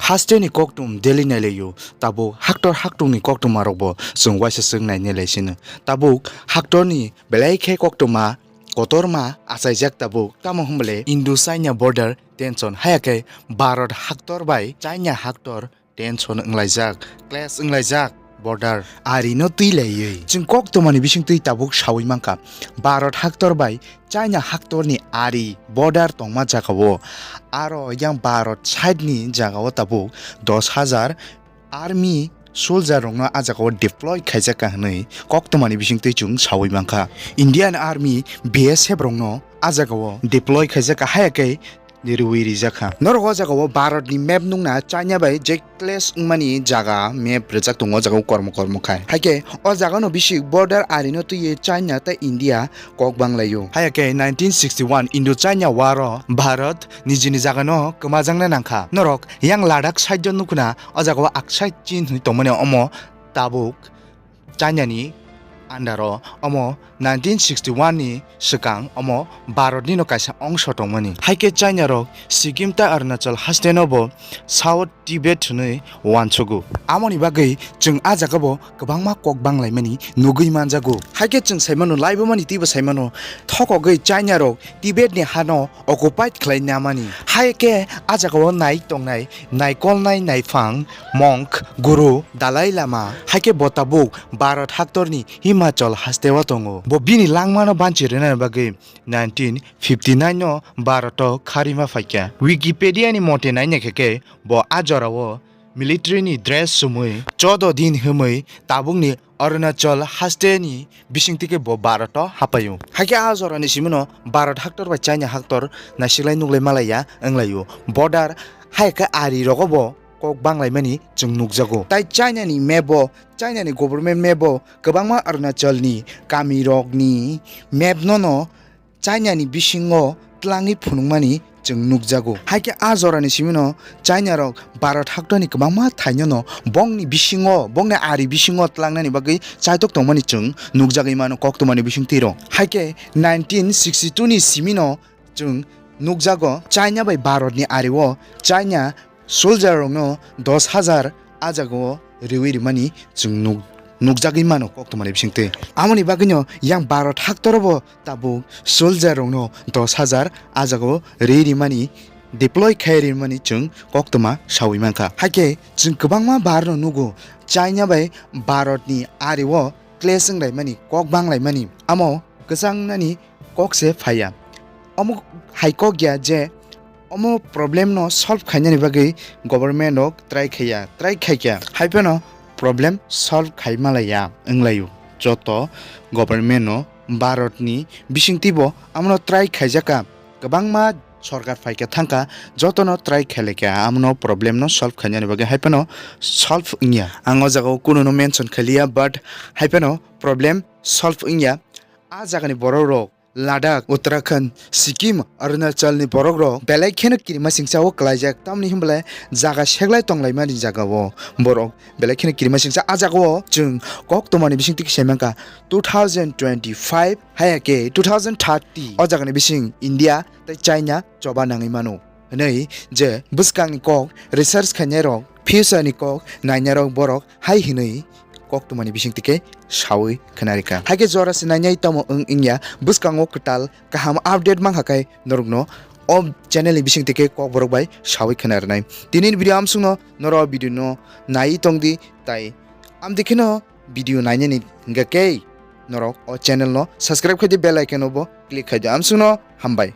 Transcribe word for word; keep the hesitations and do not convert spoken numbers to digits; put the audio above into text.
Hasteni koktum Delhi nailaio, tabuk haktor haktungni koktuma rokbo chwng waisa swk nainai lai sino. Tabuk haktorni belai khe koktuma kotorma achaijak tabuk, tamo hwnbole Indo-China border tension, haya khe Bharat haktor bai China haktor tension wnglaijak, clash wnglaijak, border ari no twi laiwi. Chwng koktwmani bisingtwi tabuk sawi mankha, Bharat haktor bai China haktorni ari border tongma jagao, aro yang Bharat side ni jagao tabuk dos hajar army soldier rokno a jagao deploy khaijakha hwnwi koktwmani bisingtwi chwng sawi mankha. Indian Army, B S F rokno a jagao deploy khaijakha, haya khe riwi rijakha. Norok o jagao Bharat ni map nukna, China bai je clash wngmani jaga map rijak tongo, o jagao kormo kormo khai. Haikhe o jagano bisik border arino twiwi China tei India kok banglaio. Haya khe nineteen sixty-one Indo-China war o Bharat nijini jagano kwmajakna nangkha. Norok yang Ladakh side o nukna, o jagao Aksai Chin hwnwi tongmani, omo tabuk China ni under o, omo nineteen sixty-one ni swkang omo Bharat ni no kaisa ongso tongmani. Haikhe China rok Sikkim tei Arunachal haste no bo South Tibet hwnwi uansugo. Amoni bagwi chwng a jaga bo kwbangma kok banglaimani nugwi manjago. Haikhe chwng saimano, laibumani twibo saimano, thokogwi China rok Tibet ni hano occupied khlai namani. Hai khe a jagao nai tongnai naikolnai naiphang monk guru Dalai Lama, hai khe bo tabuk Bharat haktorni Himachal hasteo tongo. Bo bini langmano banchi rwnani bagwi nineteen fifty-nine no Bharato kharima phaikha. Wikipedia ni mote naina khe khe bo a jorao military ni dress chumui chodo din himwi tabukni Arunachal haste ni bisingtwi khe bo Bharat o hapaio. Haikhe a jorani simino Bharat haktor bai China haktor naisilai nuglai malaiya wnglaio. Border hai khe ari rogo bo kok banglaimani chwng nukjago. Tai China ni map o, China ni government map o kwbangma Arunachal ni kami rok ni map no no China ni bisingo tlangwi phunukmani chwng nukjago. Haikhe a jorani simino China rok Bharat haktorni kwbangma thaino no bongni bisingo, bongni ari bisingo tlangnani bagwi chaitok tongmani chwng nukjagwi mano koktwmani bisingtwi rok. Haikhe nineteen sixty-two ni simino chwng nukjago China bai Bharat ni ari o China soldier rokno dos hajar a jagao riwi rimani chwng nuk-, nukjagwi mano koktwmani bisingtwi. Amoni bagwino yang Bharat haktoro bo tabuk soldier rokno dos hajar a jagao ri rimani, deploy khai rimani chwng koktwma sawi mankha. Haikhe chwng kwbangma barno nugo China bai Bharat ni ari o clash wnglaimani, kok banglaimani, amo kwchangnani kok se phaiya. Omo hai kok ya je omo problem no solve khainani bagwi government rok try khaiya, try khaikya, hai phano problem solve khai malaiya wnglaio. Joto government no Bharat ni bisingtwi bo amono try khaijakha, kwbangma sorkar phaikha thangkha, jotono try khailaikha amono problem no solve khainani bagwi, hai phano solve wngya. Ang o jagao kununo mention khailiya, but hai phano problem solve wngya. A jagani borok rok Ladakh, Uttarakhand, Sikkim, Arunachal ni borok rok belai kheno kirima singsa o kwlaijak, tamni hwnbale jaga seglai tonglaimani jaga o borok belai kheno kirima singsa. A jaga o chwng koktwmani bisingtwi khe sai mankha two thousand twenty-five haya khe two thousand thirty o jagani bising India tei China choba nangwi mano hwnwi je bwskangni kok research khainai rok, future ni kok nainai rok borok hai hwnwi koktwmani bisingtwi khe sawi khwnarikha. Haikhe jora se nainai tamo wng wngya, bwskango kwtal kaham update mankha khe norokno o channel ni bisingtwi khe kokborok bai sawi khwnarwnai. Tinini video amsukno norok video no nai tongdi, tai amtwi kheno video nainani hingkha khe norok o channel no subscribe khaidi, bell icon no bo click khaidi. Amsukno hambai.